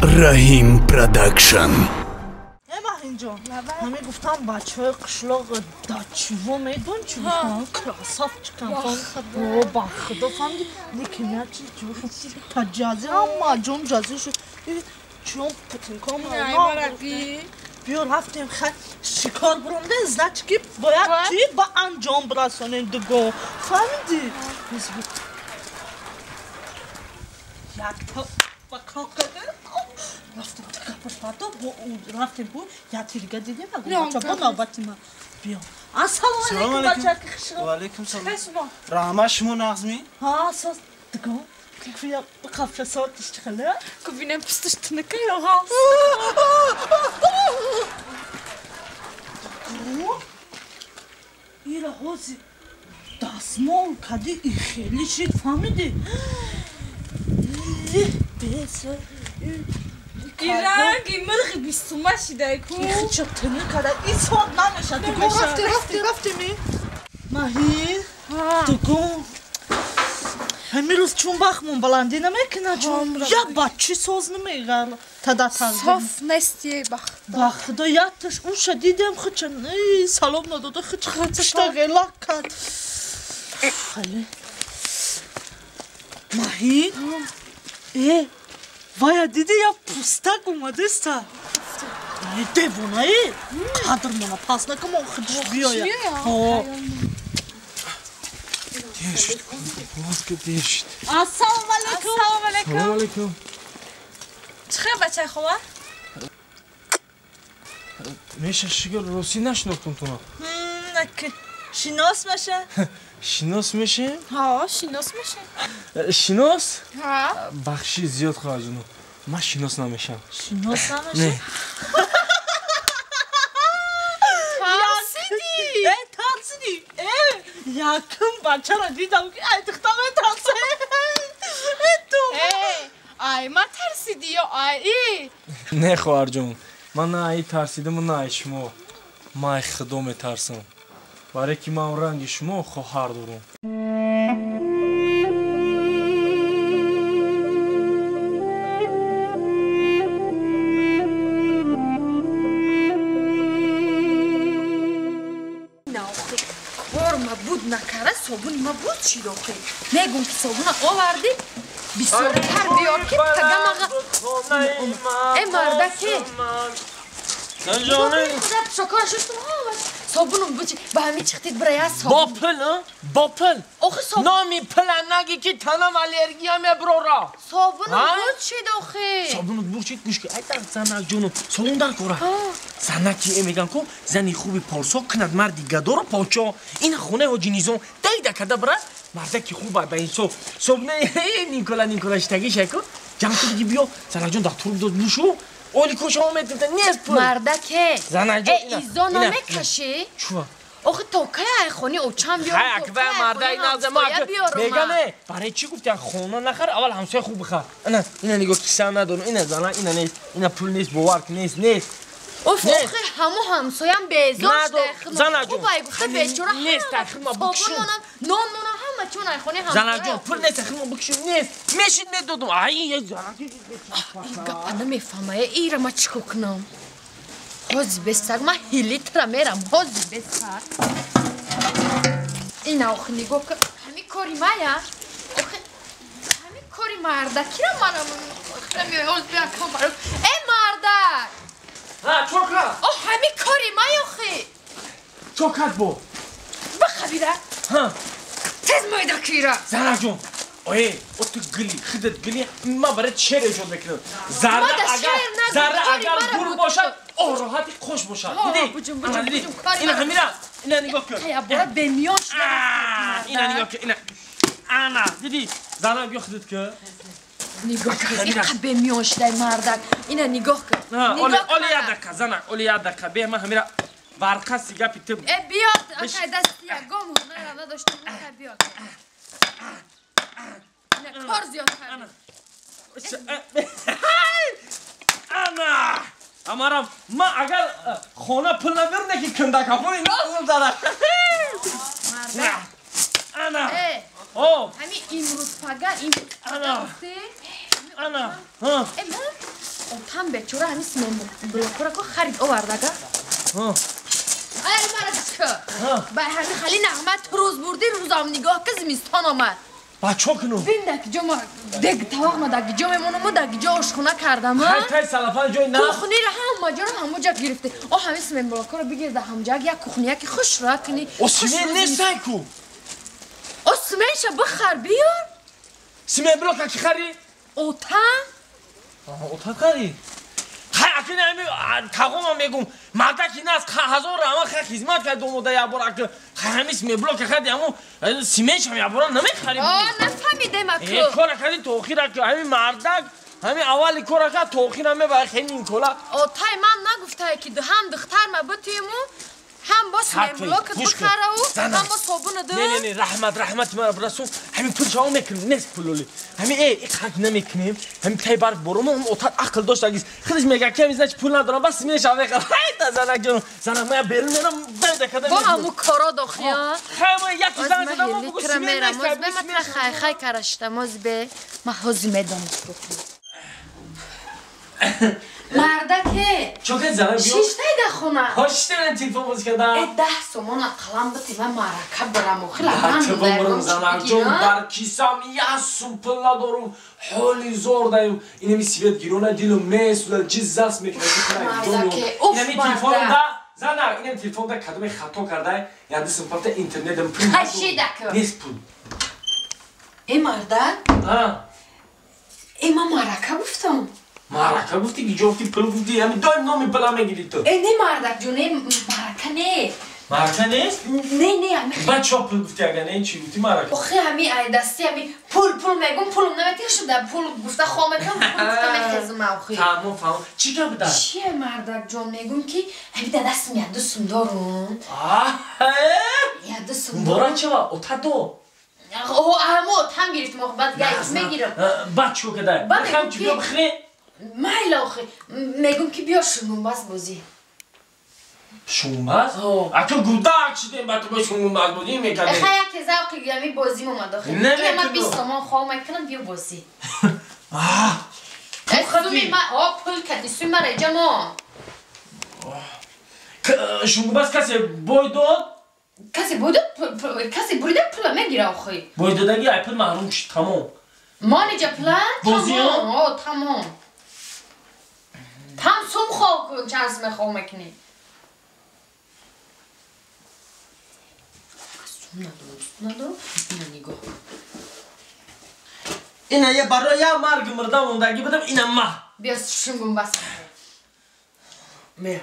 Раҳим Продакшн. Маҳинҷон, ҳамин гуфтам бачаҳои қишлоқ дачиво медон чӣ гуфтам? Красавчикам. О, ба худо фаҳмиди, лекин я чи та ҷази ҳама ҷон ҷази шуд. Чун путинком биё рафтем хай шикор буромде, значит ки бояд чӣ ба анҷом бирасонем дуго. Фаҳмиди? Якта ба кокада рафтем тикапаш бо рафтем бу я тирга дидем бача бо навбати ма биё. Ассалому алайкум бачаки хушро. Ва алайкум салом. Раҳмат, шумо нағзми? Ҳа, соз дуго. Куя қафша сотиш чихела? Кубинем пустиш тыныка ё ҳа. Ира ҳози дастмол кади и хели шид, фаҳмиди? Беса. Иранги мирғи бистума шидай ку. Ихча тыны када и сот намеша. Дуго рафти рафти рафти ми. Маҳин. Дуго. Ҳамин рӯз чун бахмон баландӣ намекунад, чун я бачи соз намегар тада тангим. Соф нести бахт. Ба худо якташ уша дидем хича салом надода хич хичта ғелак кард. Хеле. Маҳин. Э, вая диди я пустак омадеста. Девонаи қадр мона пас накун худш биёя. Ҳо. Дер шуд, боз ки дер шуд. Ассалому алайкум. Ассалому алайкум. Салому алайкум. Чӣ хел бачаи хова? Меша шигар росӣ нашинохтум туно. Наки. Шинос меша? Шинос мешем? Ҳа, шинос мешем. Шинос? Ҳа. Бахши зиёд хоҳарҷоно. Ман шинос намешам. Шинос намешам? Не. Тарсидӣ? Э, тарсидӣ. Э, якум бачаро дидам ки ай духтар метарсе. Э, ту. Э, ай ма тарсидӣ ё ай и? Не, хоҳарҷон. Ман на ай тарсидаму на ай шумо. Ман ай худо метарсам. Барое ки ман ранги шумо хоҳар дорам. Кор ма буд накара, собун ма буд чӣ дохи? Мегум ки собуна овардӣ, бисёртар биёр ки тагамаға. Э, мардаке. Шокар шуштум ҳа. Собунум бучи, ба ҳамин чиқтид бира я собун. Бо пул, бо пул. Охи собун. Номи пула наги ки танам аллергия меброра. Собунум буд чӣ дохи? Собунут буд чӣ гӯш ки ай дар занак ҷону собун дар кора. Занаки э меган ку зани хуби порсо кунад марди гадоро почо. Ин хонаи ҳоҷи Низом дайда карда бира мардаки хуба ба инсоф. Собуна Никола Никола штагиша ку ҷамъ куди биё занак ҷон дар турб дод бушу. Оли коша омед нест пул. Мардаке. Занак ҷон. Э, изо намекашӣ? Чува? Охи то кай ай хони очам биёрам? Хай акба мардай наза ма мегам э барои чӣ гуфти хона нахар аввал ҳамсоя хуб бихар. Ана ина нигоҳ киса надорам, ина зана ина нест, ина пул нест, бовар ки нест, нест. Оф, охи ҳаму ҳамсоям безор шуда. Занак ҷон. Хуб ай гуфта бечора нест, ахир ма бикшум. Нон монам ҳама чун ай хони ҳамсоя. Занак ҷон, пул нест, ахир ма бикшум, нест. Мешид медодум. Ай, занак. Ин гапа намефаҳма, ира ма чӣ кор кунам? Ҳози бесар, ман ҳилитра мерам, ҳози бесар. Ина охи нигоҳ кун, ҳамин кори мая? Охи ҳамин кори мардакира манам меои, ҳоз биям кам баро. Э, мардак! Ҳа, чо кард? О, ҳамин кори май охи. Чо кард бо? Бихабира. Ҳа. Тез майда кира. Занак ҷон, ое, о ту гили, худат гили, ман барои шеър эҷод мекунам. Зарра агар гур бошад, о роҳати қош бошад. Диди? Буҷум, кори Ина ҳамира, ина нигоҳ кун. Қая бора бемиён шуда. Ина нигоҳ кун, ина. Ана, диди? Занак биё худат ку. Нигоҳ кун, иқа бемиён шудай мардак. Ина нигоҳ кун. Оли як дақиқа, занак, оли як дақиқа. Бе ман ҳамира барқаси гапи ту. Э, биё, акай дасти ягон ҳунарам надоштам, акай биё. Ина кор зиёд кард. Ана! Амарам, ман агар хона пул наберам, ки кандакафони назм зада. Мардак. Ана. Э. О. Ҳамин имрӯз пага, имрӯз пага Ана. гуфтӣ? Ана. Ҳа. Э, ман Отам бечора ҳамин симон блокора ко харид овардага. Ай марадичка. Ба ҳамин хали нағма ту рӯз бурдӣ, рӯзам нигоҳ ки зимистон омад. Ба чо кунум? Бин даки ҷо ма дег тавоқ ма даки ҷо мемонам, даки ҷо ошхона кардам. Хай тай салафан ҷои на. Кухниро ҳама ҷоро ҳама ҷо гирифте. О ҳамин симон блокора бигир да ҳамҷа як кухния ки хуш ра кунӣ. О симон нестай ку. О симонша бихар биёр. Симон блока ки хари? Ота? Ота хари? Хай акин ами тағома мегум мардаки нас ҳазор рама хай хизмат кард омода як бор ак хай ҳамин симон блока хади аму симоншам як бора намехари. О нафаҳмидем аку. Э кора кардӣ то охир ак ҳамин мардак ҳамин аввали кора кард то охир мебара хеле ин кола. Отай ман нагуфтае ки ҳам духтар ма бутиму ҳам бо симон блока бихараву ҳам бо собуна ду. Не не не раҳмат раҳмати мара бирасон ҳамин пул шаво мекунем нест пулоли ҳамин иқак намекунем ҳамин тай барф борум отат ақл дошт агиз худаш мега ки ҳамин значит пул надорам бас симон шава мехарам. Хайта занак ҷонум занак мая берун мерам беда када бо ҳаму коро дохия. Хай ма яки занг задам бугу симон нест. Моз бе ма хай хай карашта моз бе ма ҳози медонам. Мардаке. Чо кардӣ занак биё? Шиштай да хона. Ҳо шиштай ман телефон бозӣ кардам. Э 10 сомон ақаллан бити ман маърака барам охи лаган. Телефон барам занак ҷон бар кисам як сум пул надорум. Ҳоли зор даем. Инами свет гирона дилум месӯзад чиз заст мекунад. Инами телефоном да занак инами телефон да кадоме хато кардай як ду сум парта интернетам пул. Хашидаку. Нест пул. Э мардак? А. Э ман маърака гуфтам. Маърака гуфти ки ҷофти пул гуфти ҳамин доим номи пула мегири ту. Э не мардак ҷон не маърака не. Маърака нест? Не не ҳамин. Баъд чо пул гуфти ага не чӣ гуфти маърака? Охи ҳамин ай дасти ҳамин пул пул мегум пулум наметиҳ шуда пул гуфта хом мекунам пул гуфта мехезам охи. Фаҳмом фаҳмом. Чӣ гап дар? Чие мардак ҷон мегум ки ҳамин дар дастам як ду сум дорум. Як ду сум. Муборак шава ота до. О ҳамо отам гирифтам охи баъд гайт мегирам. Баъд чӣ кадай? Баъд чӣ биё бихӯре? Майла охи мегум ки биё шунгумбаз бозӣ. Шунгумбаз? Ака гудак шидем ба ту бо шунгумбаз бозӣ мекардем. Хай яке завқи ами бозим омад охи. Ина ман 20 сомон хов мекунам биё бозӣ. Суми ма о пул кади суми мара иҷа мо. Шунгумбаз касе бой дод? Касе бой дод касе бурида пула мегира охи. Бой додаги ай пул маҳрум шид тамом. Мон иҷа пула? Тамом о тамом. Там сум хов кун чанд суме хов мекунӣ. Сум надорам, сум надорам. Ина нигоҳ. Ина я барои я марги мурда мондагӣ будам ина ма. Биё шунгумбаз. Ме.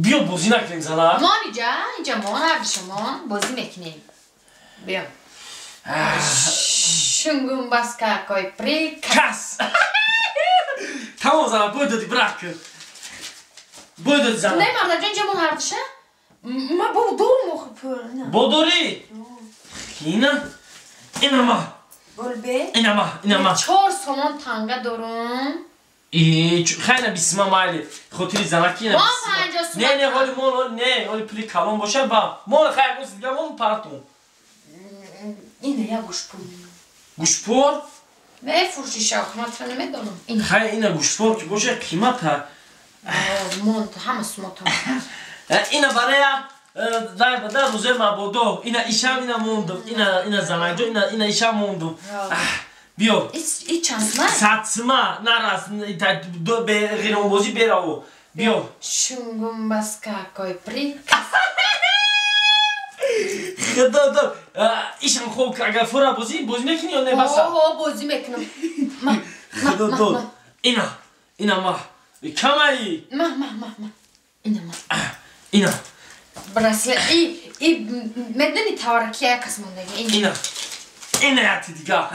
Биё бозӣ накунем зана. Мон иҷа, иҷа мон ҳарди мон бозӣ мекунем. Биё. Шунгумбаз какой приказ. Тамом зана бой додӣ брак. Бой додӣ зана. Не мардак ҷон ҷамон ҳардиша? Ма бо дорум охи пул. Бо дорӣ? Ина? Ина ма. Болбе? Ина ма, ина ма. 4 сомон танга дорум. Э, хай на бисма майли. Хотири занаки ина. Мон 50 сомон. Не, не, ҳоли мон, не, ҳоли пули калон боша ба. Мон хай гӯс дига мон партум. Ина як гӯшпур. Гӯшпур? Мефурӯшиша охи ман тура намедонам. Хай ина гӯшпур ки боша қимат ҳа. Мон ҳама сумотон. Ина бароя дай бада рӯзои мабодо. Ина ишам ина мондум. Ина ина занакҷо ина ина ишам мондум. Биё. И чанд сума? 100 сума нарас ғиромбозӣ бераву. Биё. Шунгумбаз какой приказ. Худо дор. Ишам хоб агар фура бозӣ бозӣ мекунӣ ё не баса? Ҳо бозӣ мекунам. Ма Худо дор. Ина ина ма. Камаи. Ма ма ма ма. Ина ма. Ина. Браслет и и медони тавараки як кас мондаги. Ина. Ина яти дига.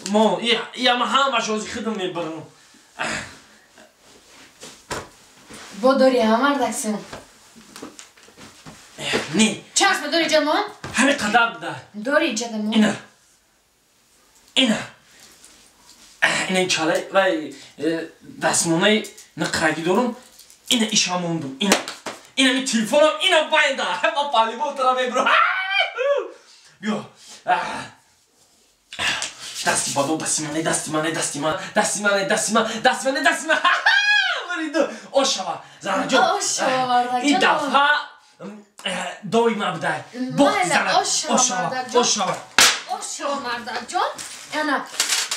Мо я ма ҳамаш ози худам мебарам. Бо дори ҳа мардаксим. Не. Чанд сум дори ҷамон? Ҳамин қадар буда. Дори ҷадамон. Ина. Ина. Ина чалай вай дастмонаи нақраги дорум. Ина иша мондум. Ина. Ина ми телефонам ина байнда. Ма палибо тара мебурам. Биё. Дасти бадо, дасти мане, дасти мане, дасти ман, дасти мане, дасти ман, дасти мане, дасти ман. Буриду. Ошава, занаҷон. Ошава, мардакҷон. Ин дафъа доима будай. Бохти занак. Ошава, ошава. Ошава, мардакҷон. Ана,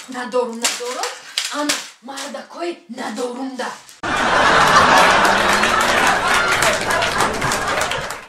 надорум, надорум. Ана, мардакои надорумда.